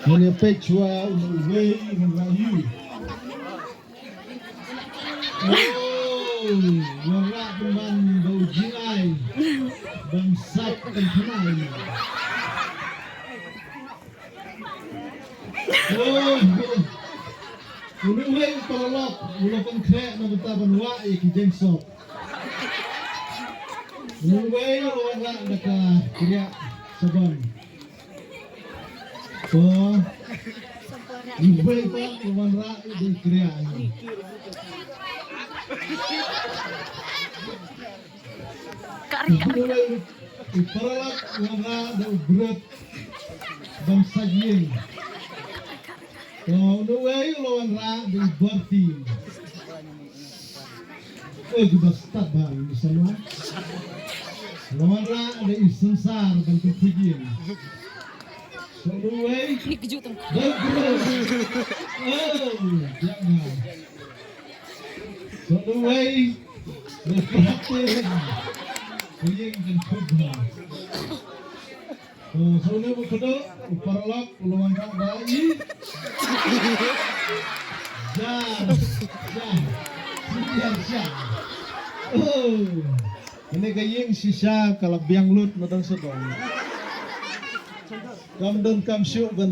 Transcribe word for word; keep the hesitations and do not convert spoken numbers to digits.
Ngan ïa peit shuwa uwei u wanrah ïa u. Oh, wanrah pynban da u jingai ban sait ban thnai. Oh, uwei u paralok u la pynkhreh na bynta ban wah ïa ki jingsop. Uwei u la wanrah da ka kriah sabon. To. Uwei pat u la wanrah da ka kriah. Uwei u paralok u la wanrah da u bret ban sait ïing. To, uwei u la wanrah da u barti. Eh, ki ba stad ba, ni sama. La wanrah da i sansar ban pynphieng. So uwei. Ni kejut tu. Background. Oh, jangan. So uwei. Ni praktis. Pynphieng dan kubha. Oh, so uwei u kdew, u paralok, u la wanrah da i. Jan, jan. Senior jan. Oh. Kane ka ïing shisha ka la biang lut na dang sdang. Kam don kam shuh ban